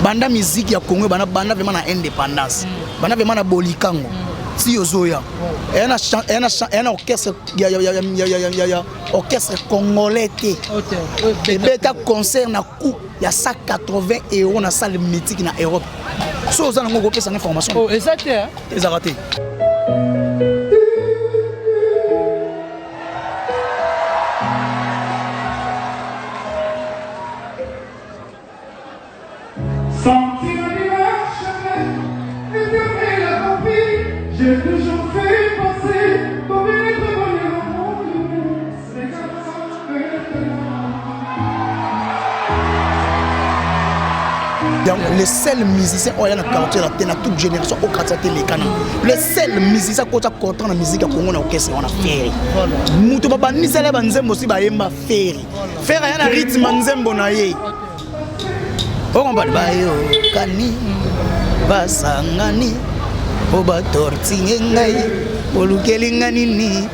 Banda musique ya Congo banda banda vraiment na indépendance. Banda vraiment na bolikango. Ti ozoya. Eya na eya na eya na orchestre ya ya ya ya ya ya ya orchestre congolais te. Ebeta concert na coût ya 180 euros na salle mythique na Europe. So oza nango okopesa nga information. Oh, eza te. Ezaka te. J'ai toujours fait penser ton bien-être bonheur au monde. C'est comme ça Donc, le seul musicien oyo aya na quartier la te na toute génération oyo quartier te elekana le seul musicien akota contrat na musique ya Congo na orchestre wana Ferre moto babanisela banzembo si bayemba Ferre Ferre aya na rythme nzembo na ye okompani bayokani basangani mpo batortinge ngai bolukeli nga nini.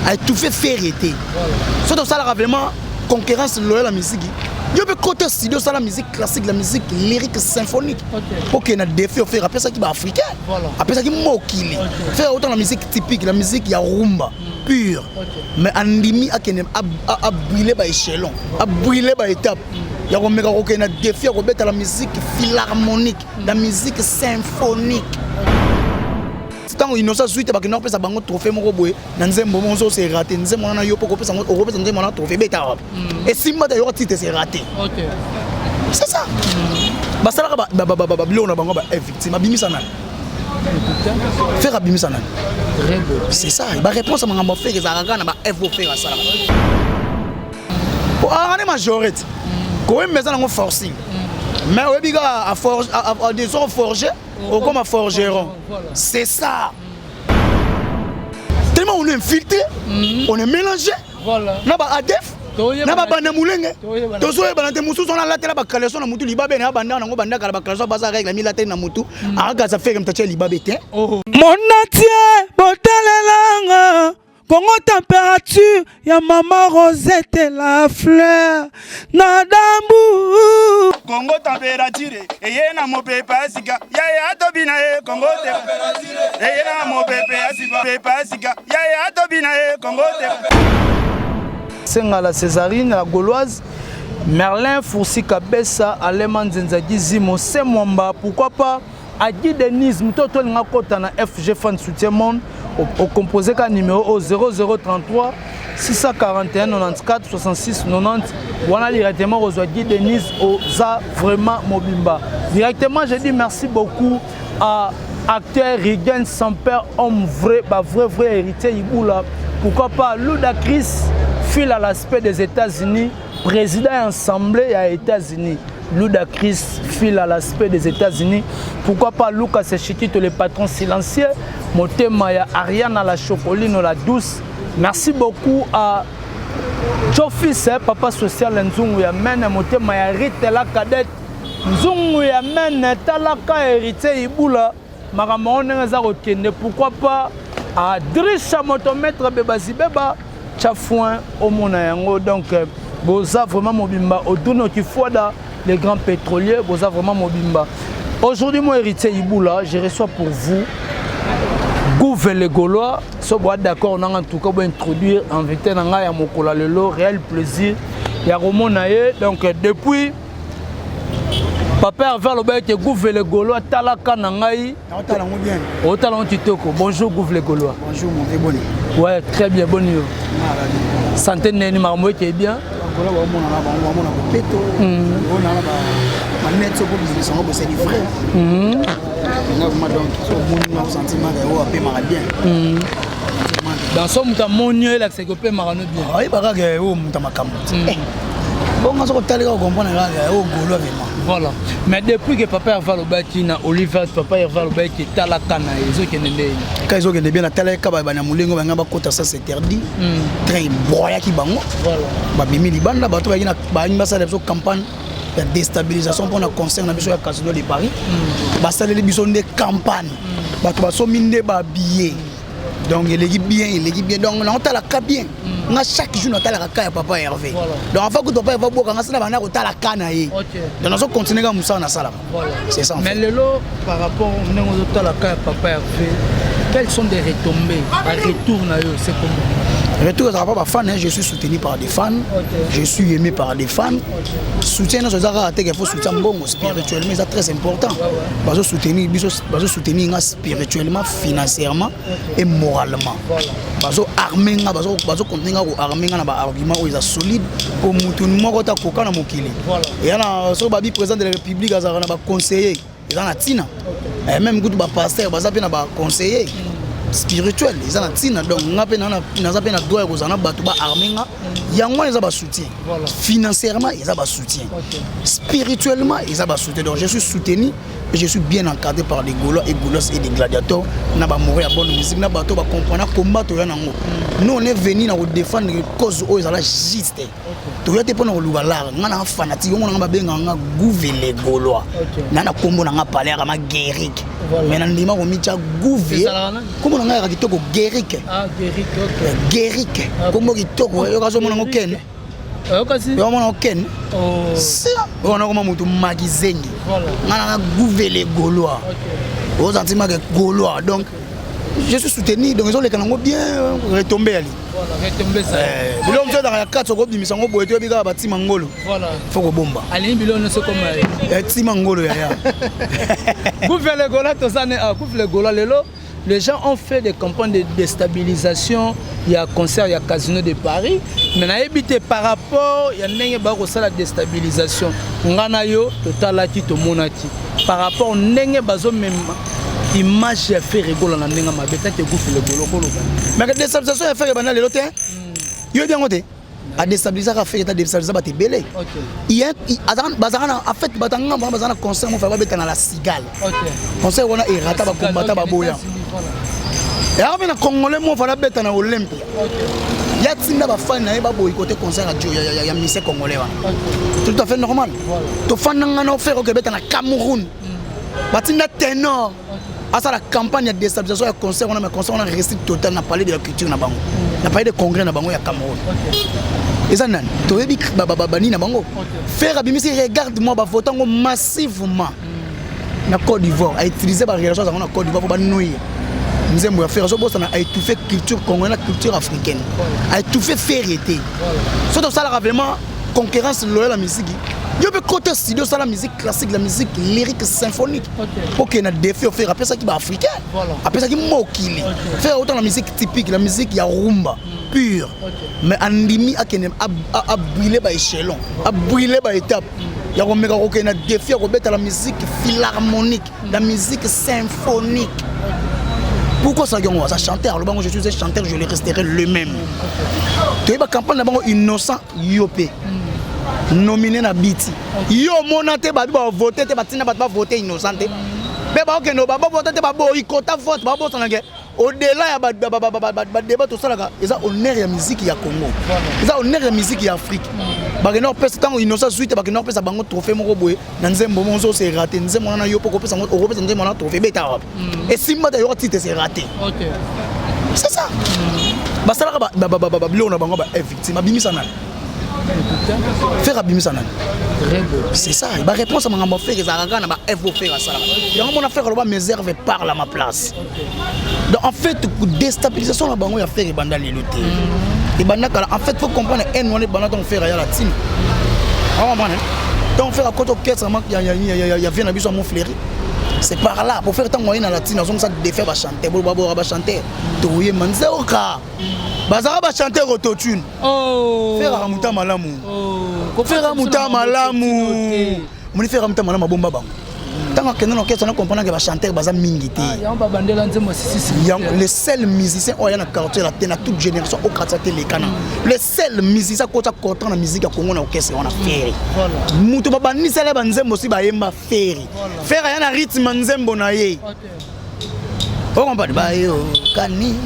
Aétouffe Ferre te soki tosalaka vraiment concurrence loyale ya musique yo mpe kota studio osala musique classique, la musique lyrique symphonique, okende na défi oyo Ferre apesaki baafricain, apesaki mokili. Ferre autant la musique typique, la musique ya rumba pure, mais andimi akende abrûler baéchelon, abrûler baétape ya komeka kokende na défi ya kobeta la musique philharmonique, la musique symphonique. Ntango Innocent azwi te, bakenda kopesa bango trophée moko boye na nzembo moko so se raté nzembo wana. Yo mpo okopesa nzembo wana trophée, ebeta wapi? Esimba te, yoka titre se raté, c'est ça. Basalaka babiloko na bango ba victime. Abimisa nani? Ferre abimisa nani? C'est ça, baréponse ya makambo. Ferre ezalaka kaka na ba F. Ferre asalaka ane majorité koyemba eza nango forcing, mais oyebi kaka soko forger okoma forgeron, c'est ça. Tellement on est infiltré, on est mélangé na ba ADF na babanda molenge, tozoyebana te. Mosusu wana alatela bacaleçon na mutu, libabe na banda nango banda kala, bacaleçon baza règle milateli na mutu, akakasa Ferre moto atia libabe te. Monatie botalelanga Kongo température ya mama Rosette la fleur na dambu. Kongo température eye na mopepe ya sika yaya tobina ye. Kongo te eye na mopepe ya sika, pepe ya sika yaya tobina ye. Kongo te. Sengala Césarine la Gauloise, Merlin Foursi Kabesa, Alema Nzenza Gizimo Se Mwamba, pourquoi pas Adi Denise moto tolinga kota na FG Fan Soutien Monde, ocomposé ka numéro au 0033 641 94 66 90 wana directement kozwa Guy Denise, oza vraiment mobimba. Directement je dis merci beaucoup à acteur Rigen Samper, homme vrai, bah vrai vrai héritier Iboula, pourquoi pas Luda Chris fil à l'aspect des États-Unis, président assemblée à États-Unis. Luda Chris fil à l'aspect des États-Unis. Pourquoi pas Lucas Echikito, le patron silencieux. Motema ya Ariana la Chocolino la douce. Merci beaucoup à Jofis, hein, papa social Nzungu ya Mene, Motema ya Rite la cadette. Nzungu ya Mene, Talaka héritier Ibula, makambo yango ndenge eza kokende. Pourquoi pas à Drisha motomètre Bebazibeba, Tchafoin, omona yango. Donc, boza vraiment mobimba. Oduno Kifuada, les grands pétroliers, boza vraiment mobimba. Aujourd'hui, moi, héritier Iboula, je reçois pour vous Gouve le Gaulois. So boa d'accord nanga, en tout cas, bo introduire invité nanga ya mokola lelo, réel plaisir ya komona ye. Donc depuis papa Hervé alobaki ete Gouve le Gaulois talaka na ngai. Otala yango bien. Otala yango kitoko. Bonjour Gouve le Gaulois. Bonjour mon vieux, boni? Ouais, très bien, boni yo? Santé neni, makambo eke bien? Bagola baomona na bango, bamona bopeto ona na baneti oko bilimisa yango, bosali vrai na vraiment. Donc so omoni na sentiment oyo apemaka bien. Dans so moto amoni yo, elakisaki opemaka no bien. Oyeba kaka oyo moto ya makambo te. Bongo soki otali kaka comprendre kaka oyo Gaulois vraiment. Voilà. Mais depuis que papa Hervé alobaki na Oliver, papa Hervé alobaki etalaka na ye, ezokende ndenge? Ka ezokende bien. Natalaki ka bana molengo banga bakota, ça c'est interdit. Train broyaki bango. Babimi libanda. Bato bayaki bayangi basala biso campagne ya déstabilisation mpona concert na biso ya Casino de Paris. Basaleli biso nde campagne, bato basomi nde babillet. Donc eleki bien, eleki bien. Donc naotalaka bien nga, chaque jour natalaka ka ya papa Hervé. Donc avant kutu papa Hervé aboka nga, sina banda kotala ka na ye. Donc nazo continue kaka mosala nasalaka, c'est ça en Mais fait. Lelo, par rapport ndenge ozotalaka ya papa Hervé, quelles sont des retombées, retour na yo, c'est comment? Retour ezalaka pa bafan, hein. Je suis soutenu par des fans. Je suis aimé par des fans. Soutien nyonso eza kaka te ke faut soutien mbongo. Spirituellement eza très important. Bazo soutenir biso, bazo soutenir nga spirituellement, financièrement et moralement. Bazo arme nga, bazo continuer nga koarme nga na baargument oyo eza solide, po mutu moko ta koka na mokili. Eya na soki babi président de la République azalaka na baconseiller, eza na ntina. Même kutu bapasteur baza mpe na baconseiller spirituel, eza na ntina. Donc nga mpe naza mpe na droit ya kozala na bato baarme nga. Yango wana eza basoutien. Financièrement eza basoutien, spirituellement eza basoutien. Donc je suis soutenu et je suis bien encadré par des Gaulois et Gauloises et des gladiateurs na bamoureux ya bonne musique, na bato bacomprendre combat toya nango. Nous, on est venu na kodéfendre cause oyo ezala juste. Toya te mpona koluka lar. Nga na fanatique yango nanga babengaka nga Gouvele Gaulois. Na nkombo na nga palais yaka ma Guéric. Mais na ndima komitya Gouve. Ezalaka nani? Nkombo na nga yaka kitoko, Guéric. Ah, Guéric, ok. Guéric, nkombo kitoko. Yoka azomona ngo ken. Oyokasi. Yokamona ngo ken. Oh. Oyo nakoma motu makizengi. Nga nanga Gouvele Gaulois. Ozanti make Gaulois. Donc je suis soutenu, donc ezoleka nango bien. Retombe yali. Voilà, retombé ça. Biloko mosusu ezalaka ya kati, okobimisa yango boye, toyebi kaka batima ngolo. Faut kobomba. Alingi biloko nyonso comme Tima ngolo yaya. Gouve Gaulois, tozane ah, Gouve Gaulois, lelo les gens ont fait des campagnes de déstabilisation. Il y a concert, il y a Casino de Paris, mais nayebi te par rapport ya ndenge bakosala déstabilisation. Nga na yo totalaki, tomonaki par rapport ndenge bazomema image ya Ferre Gola na ndenge mabe. Tant que Gouve le Gaulois, koloba? Mais déstabilisation ya Ferre ebanda lelo te. Yoyebi yango te, adéstabilisaka Ferre te, adéstabilisa bato ebele. Bazalaka na, en fait, bato ya ngambo wana baza na concert moko babeta na La Cigale. Concert wana erata, bakombata baboya. Eyaka mpe na Congolais moko fala beta na Olympia, ya tinda bafani na ye baboyi kote concert ya mise congolais wana. Tout à fait normal. Tofanda nga na Ferre okebeta na Cameroun, batinda ténor asala campagne ya déstabilisation ya concert wana. Mais concert wana réussite totale na Palais de la Culture na bango, na Palais de Congrès na bango ya Cameroun. Eza nani toyebi banini na bango. Ferre abimisi Regarde moi, bavote yango massivement na Côte d'Ivoire. Autiliser barelation zango na Côte d'Ivoire po banoye nzembo ya Ferre. Azobosana, aétouffe culture congolais na culture africaine, aétouffe Ferre te. So tosalaka vraiment concurrence loyale ya musique. Yo mpe kota studio, osala musique classique, la musique lyrique symphonique, okende na défi. Ferre apesaki baafricain, apesaki mokili. Ferre autant la musique typique, la musique ya rumba pure, mais andimi akende abrûler baéchelon, abrûler baétape ya komeka kokende na défi ya kobeta la musique philharmonique, la musique symphonique. Pourquoi ça? Yango aza chanteur, alobango: "Je suis un chanteur, je le resterai le même." Toyeba campagne na bango. Innocent, yo mpe nominé na biti, yo omona te babi bavote te, batinda bato bavote Innocent te, mpe baokende bavote te, baboyikota vote. Babosanake au-delà ya badébat tosalaka, eza honneur ya musique ya Congo, eza honneur ya musique ya Afrique. Bakende kopesa ntango Innocent zwi te, bakende kopesa bango trophée moko boye na nzembo moko so c'est raté. Nzembo wana yo mpo okopesa nzembo wana trophée, beta wapi? Esimba te, yoka titre, c'est raté. C'est ça. Basalaka babiloko na bango. Ba victime abimisa nani? Ferre abimisa nani? C'est ça. Baréponse ya makambo Ferre ezalaka kaka na ba f. Ferre asalaka yango. Mona Ferre aloba: "Mes œuvres parlent à ma place." Donc en fait, déstabilisation na bango ya Ferre ebanda lelo te, ebanda kala. En fait, faut comprendre n wana ebanda ntango Ferre aya la tine. Ocomprendre ntango Ferre akota orchestre ya vie na biso ya Montfleury, c'est par là. Pour faire ntango aye na latine, azongisa défaire bachanteur, baboka bachanteur, toyemba nzeoka, bazalaka bachanteur autotune. Feraka moto ya malamu, Ferre moto ya malamu. Omoni Ferre moto ya malamu, abomba bango. Ntango akende na orchestre, na comprendre ke bachanteur baza mingi te. Yango babandela nzembo sisisi. Le seul musicien oyo aya na Quartier Latin, na toute génération au Quartier Latin lekana, le seul musicien akota contrat na musique ya Congo na orchestre wana, Ferre. Moto babandisala banzembo si bayemba Ferre. Ferre aya na rythme nzembo na ye. Okomprendre, bayokani,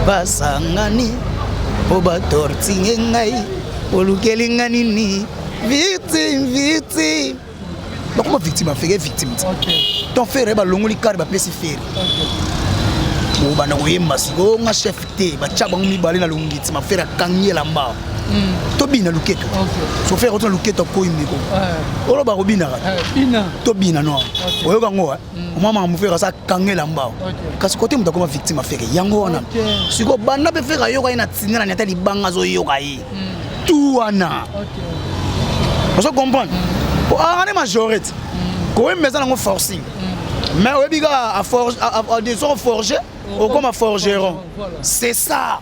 basangani mpo batortinge ngai, olukeli nga nini? Victime, victime, bakoma victime, afeke victime ti. Donc Ferre balongoli kare, bapesi Ferre, bobanda koyemba. Sikoyo nga chef te, batya bango mibale na longiti, mafere akangi elamba, tobina luketo. So Ferre otuna luketo, akoyi miko oloba kobinaka, tobina no oyoka ngo omwa makambo. Ferre asa akanga elamba, kasi kote moto akoma victime, afere yango wana. Sikoyo banda mpe Ferre ayoka ye na tinda na ata libanga, azoyoka ye tu wana, ozo comprendre, po ane majorité koyemba eza nango forcing, mais oyebi kaka soko forger, okoma forgeron, c'est ça.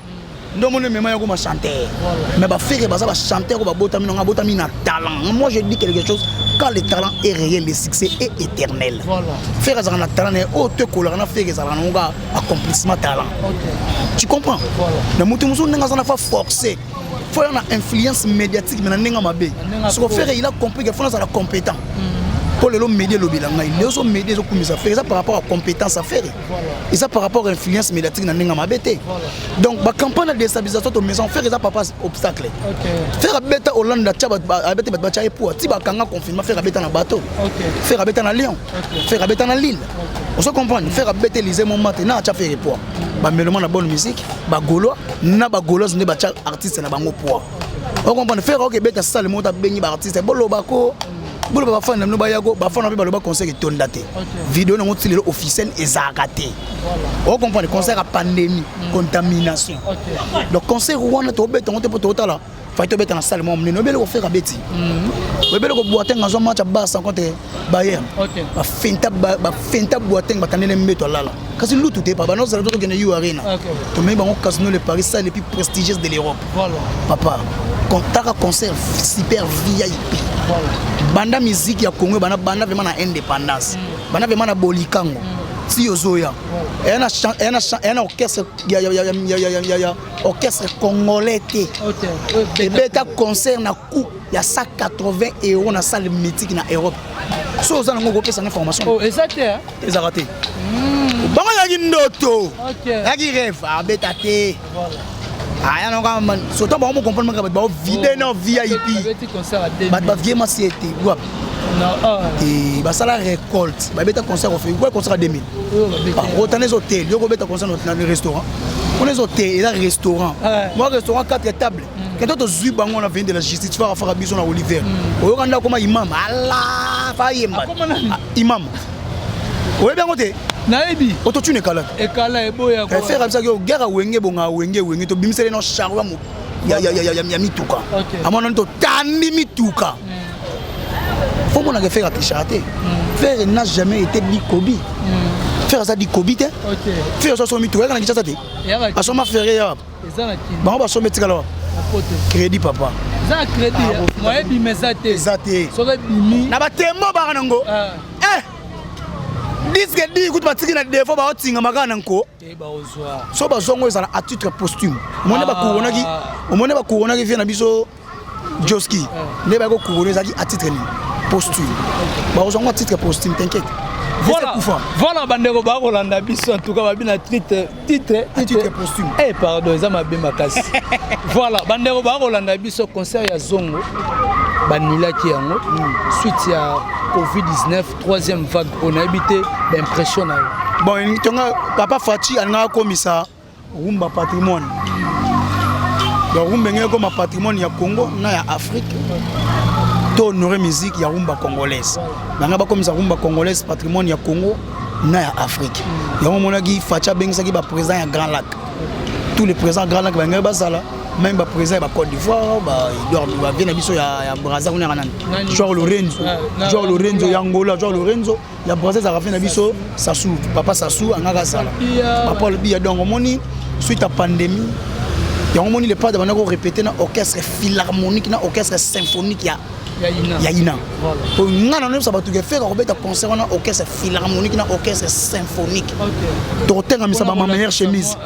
Nde omoni emema ya koma chanteur, mais baFerre baza bachanteur oyo babotami nango, abotami na talent. Moi, je dis quelque chose: quand le talent est réel, le succès est éternel. Ferre azalaka na talent na ye oyo to ekolaka na Ferre, ezalaka nango kaka accomplissement, talent, tu comprends? Na moto mosusu ndenge aza na fa forcé, faut ya na influence médiatique, mais na ndenge mabe. Soko Ferre, il a compris que faut nazala compétent mpo lelo média elobela ngai. Lelo so média ezokumisa Ferre, eza par rapport à compétence ya Ferre, eza par rapport à influence médiatique na ndenge mabe te. Donc bacampagne ya déstabilisation to maison, Ferre eza papa obstacle. Ferre abeta Hollande, atya abeta bato, batya ye poa ti bakanga confinement. Ferre abeta na bateau, Ferre abeta na Lyon, Ferre abeta na Lille, ozo comprendre? Ferre abeta Élysée Montmartre na atya Ferre poa. Bameloma na bonne musique, bagaulois na bagauloise nde batya artiste na bango poa, ocomprendre? Ferre oke ebeta sale moko, abengi baartiste, bolobako, boloba bafani na bino bayako, bafana mpe baloba. Concert etonda te, video nango ti lelo officiel ezalaka te, ocomprendre? Concert ya pandémie, contamination. Donc concert wana tobeta yango te mpo totala fai tobeta na salle moko monene. Oyebele koFerre abeti, oyebele koBoateng azwa match ya Barça contre Bayern, bafenta Boateng, batandele mbeto, alala kasi lutu te. Papa, nozala to tokende U Arena, tomemi bango Casino le Paris, salle le plus prestigieuse de l'Europe. Papa, taka concert super VIP. Banda musique ya Congo banda, banda vraiment na indépendance, banda vraiment na bolikango ti ozoya, eya na orchestre ya orchestre congolais te ebeta concert na coût ya 180 € na salle mythique na Europe. So oza nango, okopesanga information. Eza te. Ezalaka te. Bango ezalaki ndoto, ezalaki rêve, abeta te. Aya nanga surtout bango mocomprendre maka bato baovide na VIP, bato bavie masi ete wapi basala récolte, babeta concert ofe kwa concert ya 2000 otana eza hotel. Yo kobeta concert na restaurant wana, eza hotel, eza restaurant mwa restaurant 4 table. Kento tozwi bango na veni de la justice, faka faka biso na Oliver. Oyoka nde akoma imam, ala fa yemba imam, oyebi yango te? Nayebi. Ototuna ekala. Ekala eboya. Ferre abisaki yo guerre, awenge ebonga, awenge wenge, tobimiseli no charroi ya mituka, amonani totandi mituka. Fo monaka Ferre atrichaka te. Ferre n'a jamais été dikobi. Ferre aza dikobi te. Ferre azo asomba mituka, yaka na Kinshasa te, asomba Ferre ya bango, basomba etikala wapi? Crédit, papa. Eza crédit, moyen bima eza te. Eza te. Soki ebimi na batembo baka nango disque di kutu batiki na defo, baotingama kaka na nko. So bazwango, ezala à titre posthume. Omoni bakuronaki, omoni bakuronaki vie na biso Joski nde bayaki kokurone, ezalaki à titre nini? Posthume. Bakozwango à titre posthume, t'inquiète. Voilà, voilà, bandeko bakolanda biso, en tout cas babi na titre titre Titre posthume. Eh pardon, eza mabe makasi. Voilà, bandeko bakolanda biso, concert ya Zongo banilaki yango suite ya Covid-19, troisième vague. Oyo nayebi te baimpression na yo. Bon, tonga papa Faci alingaka akomisa rumba patrimoine. Donc rumba engeki ekoma patrimoine ya Congo na ya Afrique. To honore musique ya rumba congolaise, banga bakomisa rumba congolaise patrimoine ya Congo na ya Afrique. Yango omonaki Faci abengisaki baprésident ya Grand Lac, tous les présidents Grand Lac bangaki bazala, même baprésident ya bacôte d'Ivoire, bavie na biso ya Braza kuna, yaka nani? Joao Lorenzo, Joao Lorenzo ya Angola, Joao Lorenzo ya Braza, ezalaka vie na biso Sasu, papa Sasu angaka azala, papa olobi ya. Donc omoni, suite à pandémie yango, omoni le Padre banda korépéter na orchestre philharmonique, na orchestre symphonique ya Ya ina. Po nga na noyebisa bato ke Ferre akobeta concert wana orchestre philharmonique na orchestre symphonique. Tokotengamisa ba ma meilleure chemise.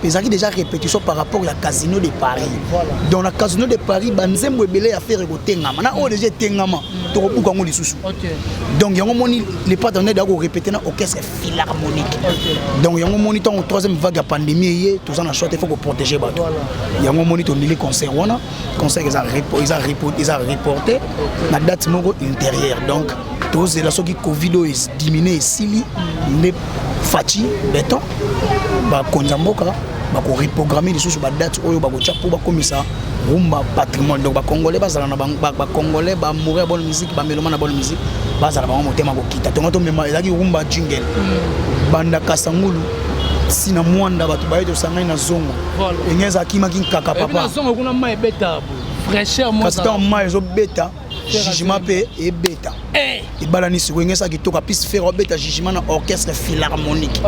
Ezalaki déjà répétition par rapport ya Casino de Paris. Donc na Casino de Paris, banzembo ebele ya Ferre ekotengama na oyo déjà etengama, tokobuka yango lisusu. Donc yango moni le padre nde akorépéter na orchestre philharmonique. Donc yango moni, ntango troisième vague ya pandémie eye, toza na choix te, faut koprotéger bato. Yango moni tondili concert wana, concert eza reporté na date moko ultérieure. Donc tozela soki Covid oyo ediminue, esili nde Fatshi Béton, bakonzi ya mboka bakoreprogramme lisusu badate oyo bakotia mpo bakomisa rumba patrimoine. Donc Bacongolais bazala na Bacongolais baamoureux ya bonne musique, bamélomane na bonne musique, bazala bango motema kokita. Tongo tomema ezalaki rumba jingle banda Kasangulu ntina Mwanda, bato baye, tosangani na zongo enge ezalakimaki nkaka papa. Zongo kuna mai ebeta fraîcheur. Kasi ntango mai ezobeta, jugement mpe ebeta, ebalani. Sikoyo enge eza kitoko apisi Ferre obeta jugement na orchestre philharmonique.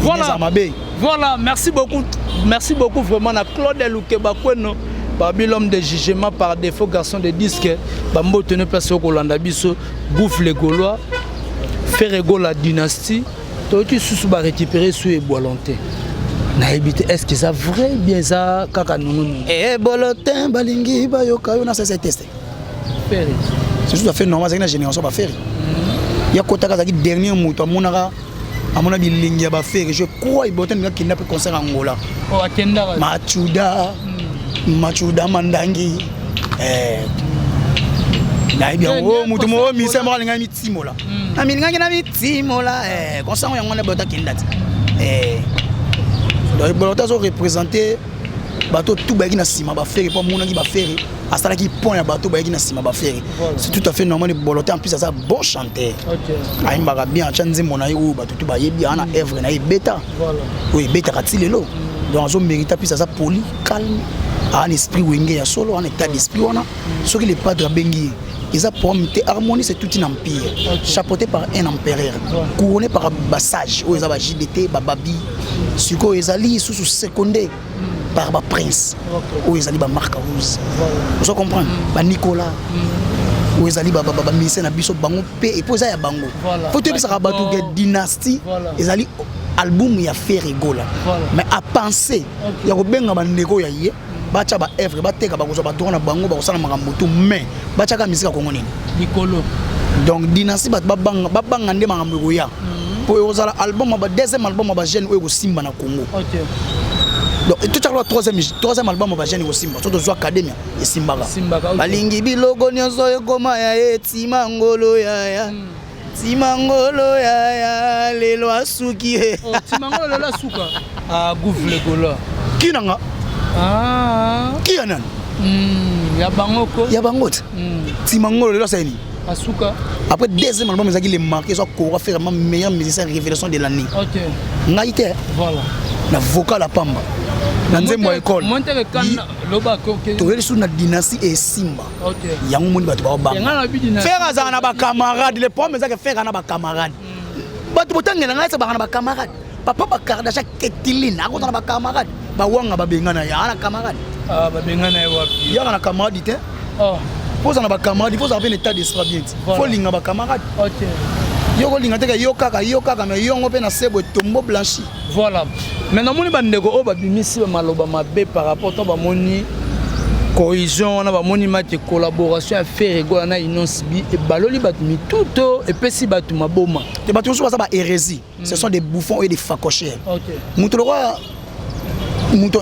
Voilà. Mabe. Voilà, merci beaucoup, merci beaucoup vraiment na Claude Lukeba Kweno babi, l'homme de jugement par défaut, garçon de disque. Bambote ne place okolanda biso, Gouffre les Gaulois, Ferre Gola dynastie. Toyoki susu barécupérer su ebwalon te, nayebi te est ce que eza vrai bien, eza kaka nununu. Ebolo te, balingi bayoka yo na sese teste. Ferre. C'est tout à fait normal, azalaki na génération baFerre ya kotaka, azalaki dernier moto amonaka, amona bilingi ya baFerre. Je crois ebote ndenge akenda mpe concert Angola. Oh, akendaka. Machuda Machuda Mandangi, nayebi yango. Moto moko mise moko alingaki mitimola, amilingaki na mitimola concert yango wana. Boto akenda te, donc Bolote azoreprésente bato tu bayaki na nsima baFerre, mpo amonaki baFerre, asalaki pont ya bato bayaki na nsima baFerre. C'est tout à fait normal. Bolote en plus aza bon chanteur, ayembaka bien, atya nzembo na ye oyo bato tu bayebi, aa na œuvre na ye ebeta oyo ebetaka ti lelo. Donc azomérita, plus aza poli, calme, aa na esprit Wenge ya solo, aa na état d'esprit wana. Soki le padre abengi ye, eza problème te. Harmonie, c'est tout un empire chapeauté par un empereur, couronné par basage oyo eza ba JDT, bababi. Sikoyo ezali lisusu secondé par baprince oyo ezali bamark House, ozo comprendre, banicolas oyo ezali baministère na biso, bango mpe epo eza ya bango. Fo toyebisaka bato ke dynastie ezali album ya Ferre Gola, mais apense ya kobenga bandeko ya ye, batya baœuvre, bateka, bakozwa badroit na bango, bakosala makambo tu, mais batyaka misika Kongo nini? Likolo. Donc dynastie, bato babanga, babanga nde makambo ekoya, mpo ekozala album ya ba deuxième album ya bajeune oyo ekosimba na Congo. Donc totyaka troisième album ya bajeune ekosimba. So tozwa Academia, esimbaka. Esimbaka, ok. Balingi biloko nyonso ekoma ya ye. Ntima ngolo yaya, ntima ngolo yaya, lelo asuki ye. Oh, Timangolo lelo asuka. Ah, Gouffre Gola. Ki nanga? Ah. Ki ya nani? Ya bango ko. Ya bango te. Ntima ngolo lelo asali nini? Asuka. Après deuxième album ezalaki le marqué, soit Kora faire vraiment meilleur musicien révélation de l'année. Ngai te. Na vocal ya pamba na nzembo ya école. Montere kan loba ko ke. Toyeli su na dynastie esimba. Yango moni bato Nga baobanga. na bi dynastie. Ferre azalaka na bacamarade. Le problème ezaka Ferre na bacamarade. Bato botangela ngai ese baka na bacamarade. Papa Bakardasha Ketiline akota na bacamarade, bawanga babengana ye, aa na camarade. Ah, babengana ye wapi? Yaka na camarade te. Oh. Mpo oza na bacamarade, fo ozala mpe na état d'esprit bien ti. Fo linga bacamarade. Yo kolinga teke yo kaka, yo kaka, mais yongo mpe na sebo etombo blanchi. Voilà. Mais namoni bandeko oyo babimisi maloba mabe par rapport to bamoni cohésion wana, bamoni mati collaboration ya Ferre Gola na Innoss'B ebaloli bato mitu to epesi bato maboma. Te, bato mosusu baza bahérésie, ce sont des bouffons et des phacochères. Moto lokola moto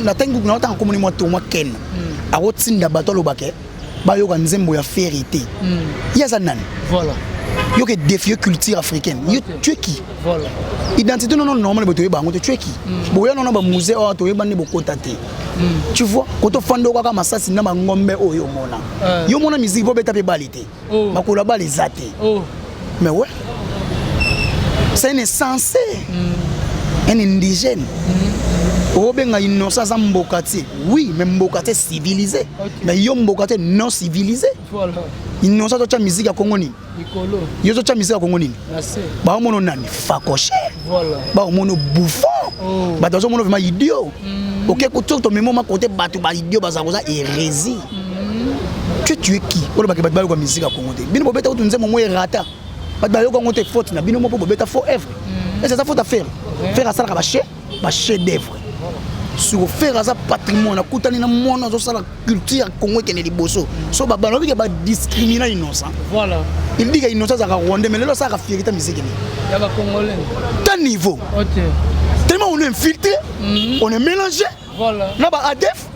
natangi, naotanga komoni mwa to mwa ken akotinda bato alobake bayoka nzembo ya Ferre te. Ye aza nani? Yoke défier culture africaine. Yo, tu es qui? Identité nono normal boye toyeba yango te. Tu es qui? Boya nono bamusée oyo toyeba nde bokota te. Tu vois, koto fanda kaka masasi na bangombe oyo omona. Yo mona musique po beta mpe bali te. Makolo ya bale eza te. Mais ouais, c'est un insensé, un indigène. Obenga innocent aza mboka te, oui, mais mboka te civilisé. Mais yo mboka te non civilisé. Innocent totya musique ya Kongo nini? Likolo. Yo totya musique ya Kongo nini? Na se. Baomona nani? Facochère. Baomona bouffon. Bato bazomona vraiment idiot. Oke soki tomemi oma kote bato baidiot bazala koza hérésie. Tu es qui? Olobaki bato bayoka musique ya Congo te. Bino bobeta kutu nzembo mo erata, bato bayoka yango te. Faute na bino moko, bobeta faux œuvre. Ese eza faute affaire. Ferre asalaka ba chef d'œuvre. Siko Ferre aza patrimoine, akutani na mwana azosala culture ya Congo ekende liboso. So balobi ke badiscrimina Innocent. Il dit que Innocent azalaka rwandais, mais lelo asalaka fierté musique nini ya bacongolais. Ta niveau, tellement on est infiltré, on est mélangé na ba ADF,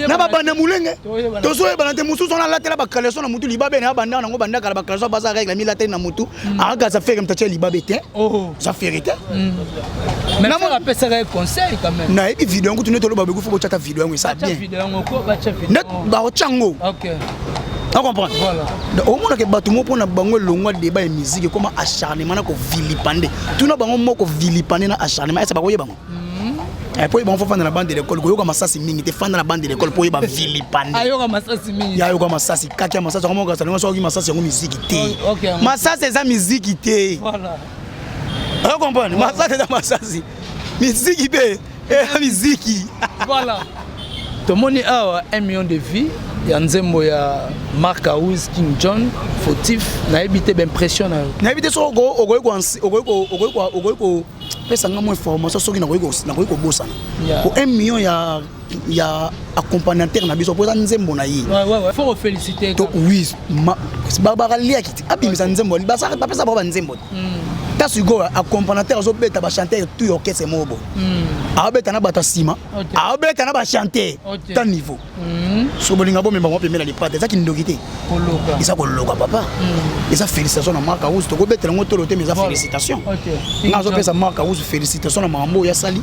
na babanda molenge, tozoyebana te. Mosusu wana alatela bacaleçon na mutu, libabe na banda nango, banda kala bacaleçon baza règle, milateli na mutu, akakasa Ferre moto atia libabe te, eza Ferre te. Mais apesaka ye conseil quand même. Nayebi video yango tune, toloba bekufu, botyata video yango, esa bien nde baotya yango. Ocomprendre? Omonaka bato moko mpona bango elongwa débat ya musique ekoma acharnement na kovilipande. Tuna bango moko, vilipande na acharnement, ese bakoyeba bango po oyeba? Fo fanda na bande de l'école, koyoka masasi mingi te. Fanda na bande de l'école po oyeba vilipande. Ayoka masasi mingi. Ayoka masasi kaki ya masasi yango moko, asalingo soki masasi yango miziki te. Masasi eza miziki te. Oyo comprendre, masasi eza masasi, miziki mpe eza miziki. Voilà, tomoni awa 1 million de vues ya nzembo ya Mark House, King John, Fautif. Nayebi te baimpression na yo. Nayebi te soki okoki kopesa nga mo information soki nakoki kobosana po 1 million ya accompagnateur na biso, po eza nzembo na ye. Faut koféliciter. Oui, bakaliaki te abimisa nzembo, bapesa bango banzembo te. Ta sikoyo accompagnateur azobeta bachanteur tout ya orchestre moko boye, aobeta na bato ya nsima, aobeta na bachanteur. Ta niveau, soki bolinga bomema bango pembeni na lipata, eza kindoki te, eza koloka papa. Eza félicitation na Mark House, tokobetela yango tolo te, mais eza félicitation. Nga azopesa Mark House félicitation na makambo oyo asali.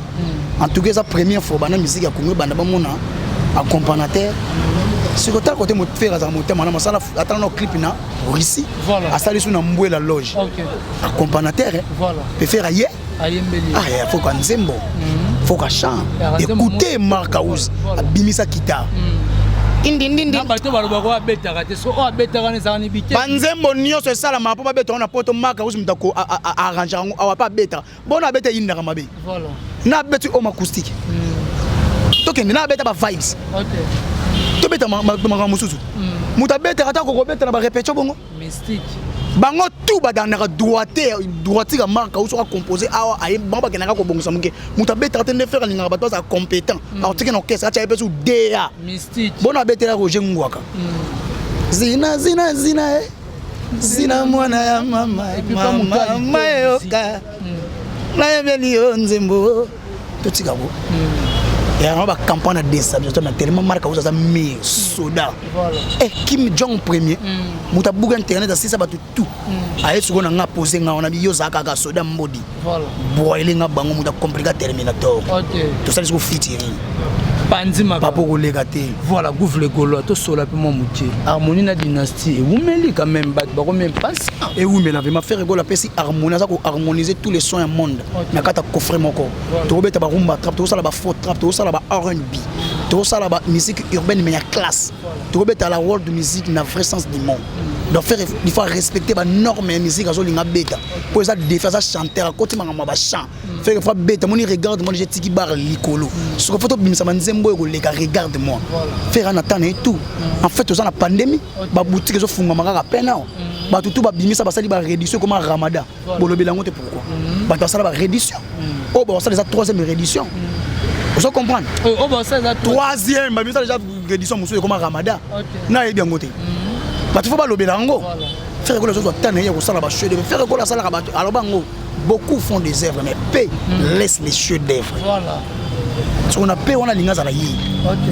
En tout cas, eza première fois banda musique ya Congo ebanda bamona accompagnateur. Sikoyo tala kote Ferre azala motema na mosala, atala na clip na Russie, asali su na Mbwela Loge, accompagnateur mpe Ferre aye. Foka nzembo, foka chant. Écoutez, Mark House abimisa guitare. Indindindi, bato balobaka oyo abetaka te, so oyo abetaka wana ezalaka ni bite. Banzembo nyonso esalamaka mpo babetaka na poto. Mark House moto arrange yango awa mpe abetaka. Bona abeta, eyindaka mabe. Na abeti home acoustique, tokende na abeta bavibes, tobeta makambo mosusu. Moto abetaka ata kokobeta na barépétition bongo. Mystique. Bango tout badandaka droite droitika. Mark House acompose awa, aye bango bakendaka kobongisa moke. Moto abetaka te nde Ferre alingaka bato bazala compétent, aotiki na orchestre, atya ye mpe su da. Mystique. Bona abetela Roger Ngwaka, zina zina zina, e zina mwana ya mama, mama eyoka nayebeli yo nzembo, totika ko yango. Bacampagne ya déstabilisation na tellement Mark House aza mire soda. E Kim Jong premier moto abuka internet, asisa bato tout, aye sikoyo na nga pose nga wana, yo ozala kaka soda mbodi boyele nga bango, moto acomplika Terminator. Tosali siko featuring. Panzi. Papo koleka te. Voilà, Gouve le Gaulois, tosola mpe mwa moke. Harmonie na Dynastie ewumeli quand même, bato bakomi impatient. Ewumela vraiment. Ferre Gola apesi harmonie, aza koharmoniser tous les sons ya monde na kati ya coffret moko. Tokobeta barumba trap, tokosala bafaux trap, tokosala ba R&B, tokosala ba musique urbaine mais ya classe, tokobeta la world musique na vrai sens du mot. Donc Ferre, il faut respecter banorme ya musique. Azolinga beta po eza défi, aza chanteur, akoti makambo ya bachant. Ferre faut beta moni regarde moi déjà, tiki bar likolo. Soki faut tobimisa banzembo oyo koleka regarde moi, Ferre ana temps na ye tout. En fait, toza na pandémie, baboutique ezofungama kaka pene awa, bato tu babimisa, basali baréduction ekoma ramadan. Bolobela yango te. Pourquoi bato basala baréduction oyo? Bakosala eza troisième réduction, ozo comprendre? Troisième, babimisa déjà réduction mosusu, ekoma ramadan. Nayebi yango te, bato faut balobela yango. Ferre Gola azozwa temps na ye ya kosala bachef d'œuvre. Ferre Gola asalaka bato, aloba yango, beaucoup font des œuvres mais peu laisse les chefs d'œuvre. Soki na pe wana alingi azala ye,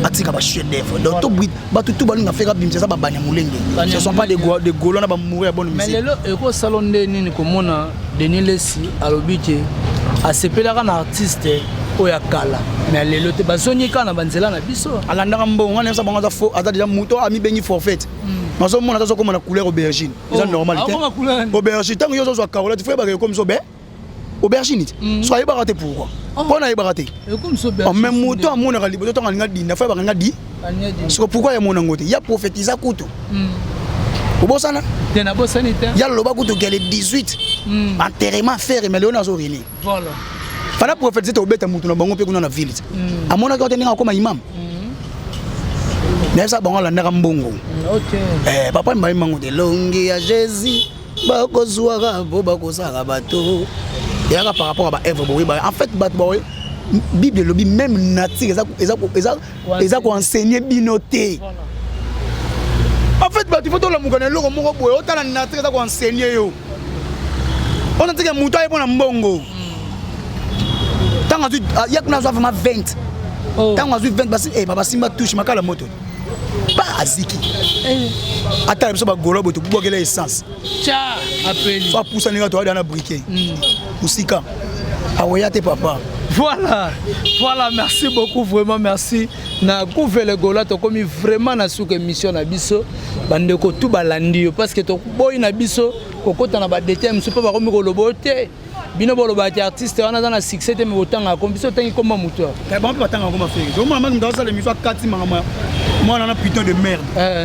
atika bachef d'œuvre. Donc to bato tu balinga Ferre abimisa, eza babanya molenge, ce sont pas des Gaulois na bamouri ya bonne musique. Mais lelo ekosala nde nini komona Denis Lesi alobi ke asepelaka na artiste oyo ya kala, mais lelo te, bazongi kaka na banzela na biso? Alandaka mbongo wana, yebisa bango aza faux, aza déjà moto amibengi forfait. Nazomona aza azokoma na couleur aubergine, eza normal te. Aubergine, ntango yo ozozwa carola, faut yebaka ekomi so be aubergine te. So ayebaka te pourquoi, mpo na ayebaka te. Mais moto amonaka liboso, ntango alinga dinda, faut yebaka alinga di. Siko pourquoi yamona yango te? Ya prophétisa kutu, obosana? Te, nabosani te. Ya loba kutu ke le 18 enterrement Ferre, mais leona azorini. Fana prophétise te, obeta mutu na bango mpe kuna na ville te. Amonaki te ndenge akoma imam. Nayebisa bango alandaka mbongo. Papa mbaye mango te elongi ya Jésus bakozwaka po bakozala bato eyaka par rapport à baœuvre boyeba. En fait, bato baoye Bible elobi, même nature eza koenseigner bino te. En fait, bato, il faut tolamuka na eloko moko boye. Otala, nature eza koenseigner yo. Ona tike moto aye mpona mbongo, ntango azwi ya kuna, azwa vraiment 20. Ntango azwi 20, basi basimba touche makala moto pa aziki. Atala biso bagolo boye, tobwakela essence. Apeli. So apusani kaka, toada na briquet mosika, akoya te, papa. Voilà, merci beaucoup, vraiment merci na Gouvele Gola. Tokomi vraiment na suka émission na biso. Bandeko tu balandi yo, parce que toboyi na biso kokota na badétails mosusu, mpo bakomi koloba oyo te. Bino bolobaki artiste wana aza na succès te, me botangaka kombi. Biso otangi komba motu. Bango mpe batangaka koma Ferre. Omona maki moto asala émission, akati makambo mwana na putain de merde.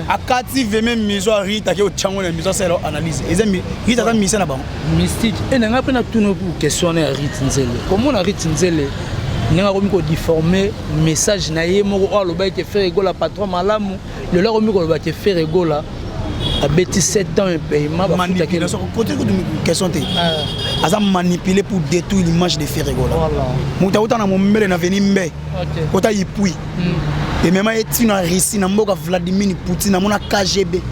Akati veme miso ya Rite, ake otyango na miso, asala analyse. Eza Rite aza mise na bango. Mystique e na ngai mpe natuna question wana ya Rite Nzele. Komona Rite Nzele ndenge akomi kodéformer message na ye moko oyo alobaki ke Ferre Gola patron malamu, lelo akomi koloba ke Ferre Gola abeti 7 ans paiement. Manipulation côté question te, aza manipulé pour détruire l'image de Ferre Gola. Moto auta na mombele na veni mbe kota yipui, emema ye ntina na Russie, na mboka Vladimir Poutine, amona KGB,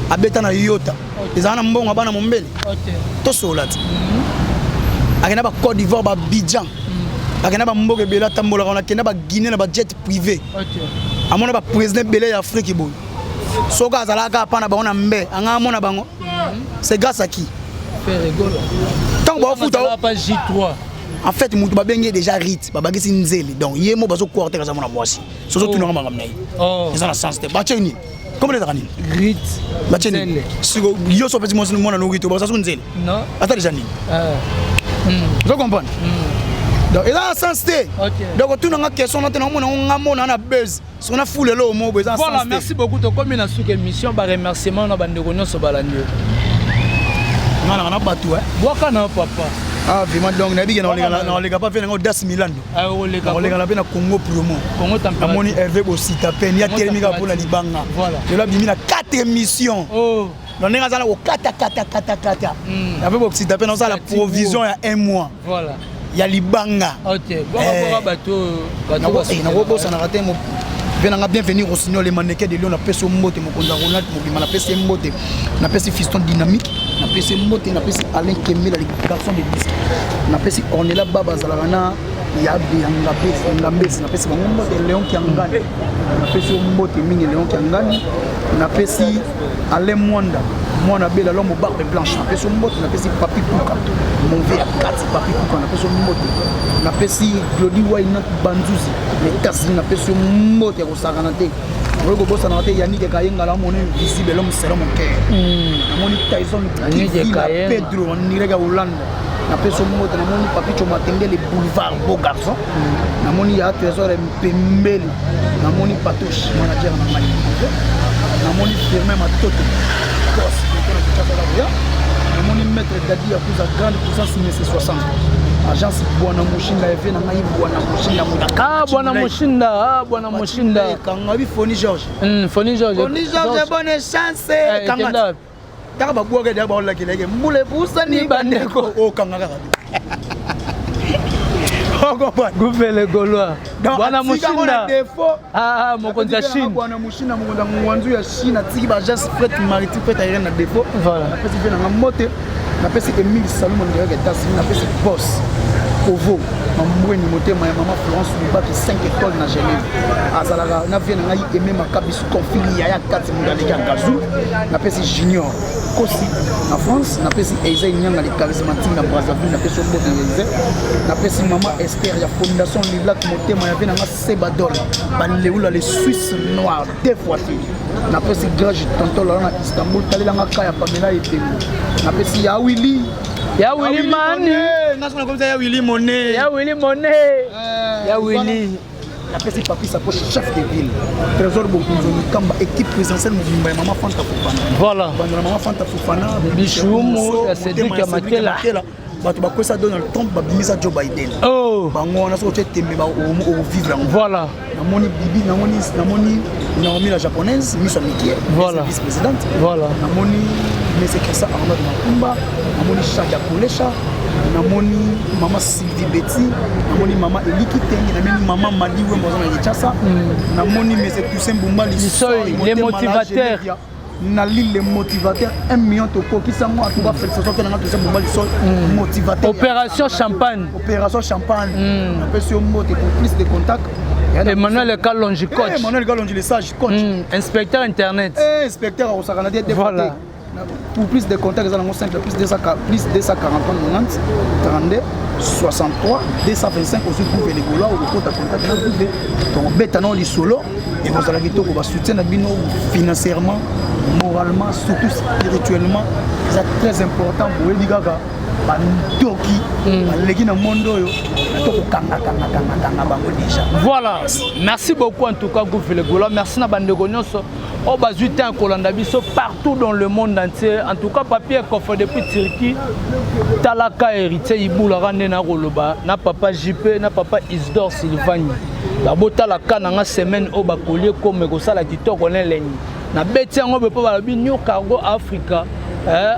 abeta na yota, ezala na mbongo bana mombele. Tosola ti akenda ba Côte d'Ivoire, baabidjan, akenda bamboka ebele, atambolaka wana, akenda baguinée na bajet privé, amona baprésident ebele ya Afrique boye. Soki azalaka apa na bango na mbe anga amona bango, c'est grâce à qui? Ntango baofuta. J3. En fait, moto babengi ye déjà Rite, babakisi nzele, donc ye mo bazokwara te, kaza mwana mwasi. Sozotunanga makambo na ye, eza na sens te. Batie nini? Kombo ezaka nini? Rite. Batie nini? Siko yo so opesi mwasi mwana no Rite, baza so nzele, ata déjà nini? Ozo comprendre? Donc eza na sens te. Donc otunanga question na te, naomona nga mona na buzz, soki na fulu eloko moko boye, eza na Voilà. sens te. Merci beaucoup. Tokomi na suka émission. Baremerciement na bandeko nyonso balandi yo. Nga nanga na bato. Bwaka na yo, papa. Ah, vraiment, donc nayebi ke naoleka pa fe nanga Audace Milando. Nakoleka na mpe na Congo Promo. Congo. Namoni Hervé Bosita pene ya telemi kaka mpona libanga. Lelo abimi na 4 émission. Donc ndenge aza na kokatakatakata, Hervé Bosita mpe naosala provision ya un mois ya libanga. Nakobosanaka te mpe nanga Bienvenu Rossignol, le mannequin de Lion, napesi yo mbote. Mokonzi ya Ronald mobima, napesi ye mbote. Napesi Fiston Dynamique, napesi ye mbote. Napesi Alain Kemela, le garçon de disque. Napesi Ornela Baba, azalaka na yabe ya Ngambesi, napesi bango mbote. Léon Kiangani, napesi yo mbote mingi, Léon Kiangani. Napesi Alain Mwanda, mwana bela, l'homme barbe blanche, napesi yo mbote. Napesi Papi Kuka, mon vieux ya kati, Papi Kuka, napesi yo mbote. Napesi Glodi Wainat Banzuzi na États-Unis, napesi yo mbote ya kosakana te. Okoki kobosanaka te Yannick Kayengala, amoni visible, l'homme selon mon cœur. Namoni Tyson Kivila Pedro en direct ya Hollande, napesi yo mbote. Namoni Papicho Matengele Boulevard, beau garçon. Namoni ya Trésor Mpembele. Namoni Patoche, manager na ngai. Namoni Firmin Matoto Kos na Kinshasa koya. Namoni maître Dadi Yakuza, grande puissance, mese 60, agence Bwana Moshinda, eve na ngai Bwana Moshinda. Ah, Bwana Moshinda, ah, Bwana Moshinda. Kanga bi Foni George. Foni George. Foni George, bonne chance. Kanga taka babwaka deya, baolakela mbula epusani, bandeko, okanga kaka. Gouvele Gaulois, Bwana Moshinda. Défaut. Ah, mokonzi ya Chine. Bwana Moshinda, mokonzi ya ngwanzu ya Chine, atiki baagence fret maritime, fret aérienne na défaut. Napesi mpe nanga mbote. Napesi Emile Salomo direct États-Unis. Napesi boss Kovo Mambweni, motema ya mama Florence Lubaki, 5 étoiles na Genève, azalaka na vie na ngai Aime Makabis Confili, yaya kati moto aleki ya Gazou. Napesi Junior Kosi na France. Napesi Eisai Nyanga, le charismatique na Brazzaville, napesi mbote Eisai. Napesi mama Esther ya Fondation Lilac, motema ya vie na nga Sebadol Baleula, le Suisse noir, deux fois te. Napesi Grage Tonton Lala na Istanbul, talelanga ka ya Pamela Epengo. Napesi ya Willi. Ya Willi Mani. Nakomisa ya Willi Mone. Ya Willi Mone, ya Willi. Napesi Papi Sapo, chef de ville, Trésor Bokunzo Mikamba, équipe présidentielle mobimba ya mama Fanta Fofana. Banda na mama Fanta Fofana. Bishumu ya Cédric ya Makela. Bato bakwesa Donald Trump, babimisa Joe Biden. Oh. Bango wana, soki otie tembe, okovivre yango. Namoni Bibi, namoni Naomi la Japonaise, miso ya mikie. Vice présidente. Namoni Mese Christian Arnold Makumba, namoni Shadia Kolesha, namoni mama Sylvie Betty, namoni mama Eliki Tenge, namoni mama Madi Wembo aza na Kinshasa, namoni Mese Toussaint Mbumba. Lisoi, les motivateurs. Na l'île, les motivateurs, 1 million tokokisa yango. En tout cas, félicitation mpe nanga Toussaint Mbumba Lisoi, motivateur. Opération Champagne. Opération Champagne, napesi yo mbote. Pour plus de contact, Emmanuel Kalonji, coach. Emmanuel Kalonji, le sage coach. Inspecteur internet. Eh, inspecteur akosakana te. Pour plus de contact, eza nango simple: plus 200, plus 243 90 32 63 225. Ozwi groupe Legola, okokota contact na groupe, tokobeta nao lisolo, ekozala kitoko. Basoutien na bino financièrement, moralement, surtout spirituellement, eza très important. Boyebi kaka bandoki baleki na monde oyo, tokokangakangakangakanga bango déjà. Voilà, merci beaucoup en tout cas, Gouve Legola. Merci na bandeko nyonso oyo bazwi temps kolanda biso partout dans le monde entier. En tout cas, Papier Coffre depuis Turquie, talaka Héritier Ibulaka nde na koloba na papa JP, na papa Isdor Sylvani. Babotalaka nanga semaine oyo, bakolie kome kosala kitoko na elengi. Nabeti yango mpe mpo balobi New Cargo Africa,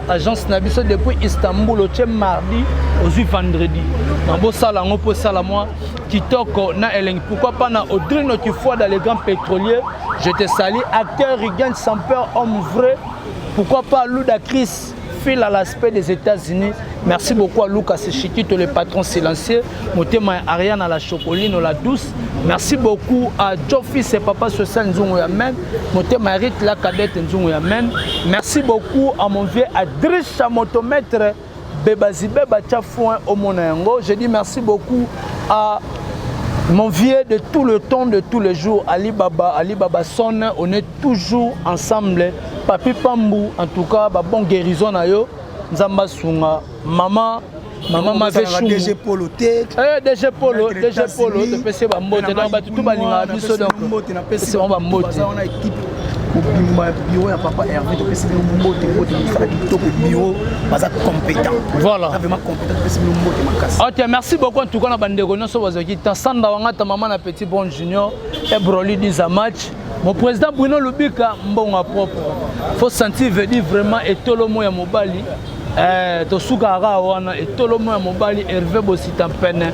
agence na biso depuis Istanbul. Otie mardi, ozwi vendredi. Nabosala yango mpo esala mwa kitoko na elengi. Pourquoi pas na Audrino Kifuada, le grand pétrolier, je te salue. Acteur Rigan Samper, homme vrai. Pourquoi pas Luda Chris fil à l'aspect des États-Unis. Merci beaucoup à Lucas Chiquito, le patron silencieux. Motema Ariane à la chocoline, la douce. Merci beaucoup à Joffis et papa Social Nzungu Yamen. Motema Rit la cadette Nzungu Yamen. Merci beaucoup à mon vieux Adricha Motomètre Bebazi Beba Tchafouin au Monayango. Je dis merci beaucoup à mon vieux de tout le temps, de tous les jours, Ali Baba, Ali Baba Son, on est toujours ensemble. Papi Pambou, en tout cas, bah, bon guérison na yo. Nzamba Sunga, maman, maman Mave Chungu. DG Polo te. Eh, DG Polo, DG Polo, topesi bambote. Donc bato tu balingaka biso, donc pesi bango bambote. Baza wana, équipe mobimba ya bureau ya papa Hervé, topesi bino mbote, mbote. Mosala kitoko, bureau baza compétent. Baza vraiment compétent, topesi bino mbote makasi. Ok, merci beaucoup en tout cas na bandeko nyonso bazwaki temps. Sanda Wangata, mama na Petit Bon Junior et Broli Diza match. Mon président Bruno Lubika, mbongo propre. Faut sentir veut dire vraiment etolomo ya mobali. Tosukaka kaka wana, etolomo ya mobali Hervé Bosita Mpene.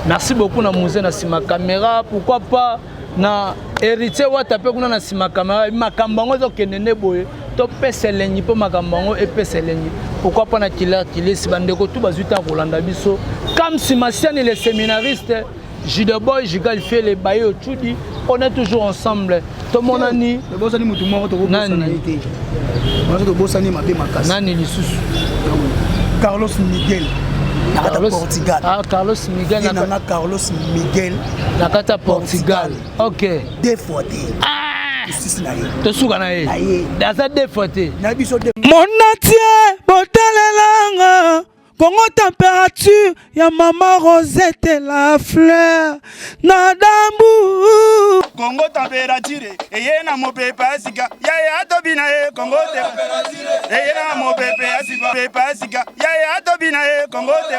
Merci beaucoup na musée na nsima caméra. Pourquoi pas na Héritier Wata mpe kuna na nsima caméra. Makambo yango ezokende nde boye, topesa elengi mpo makambo yango epesa elengi. Pourquoi pas na Kiler Kilesi. Bandeko tu bazwi ntango kolanda biso, Kamsi Masiani, le séminariste Jude Boy Jigal Fiele Baye Ochudi, on est toujours ensemble. Tomonani. Tobosani motu moko, tokobosana ye te, wana tobosani mabe makasi. Nani lisusu? Carlos Miguel na kati ya Portugal. Ah, Carlos Miguel. Ye nanga Carlos Miguel. Na kati ya Portugal, ok. Deux fois te, tosisi na ye. Tosuka na ye. Na ye. Aza deux fois te. Na biso deux. Monatie botalelanga Kongo température ya mama Rosette la fleur na dambu. Kongo température eye na mopepe ya sika, yaya tobina ye. Kongo te eye na mopepe ya sika, pepe ya sika, yaya tobina ye. Kongo te.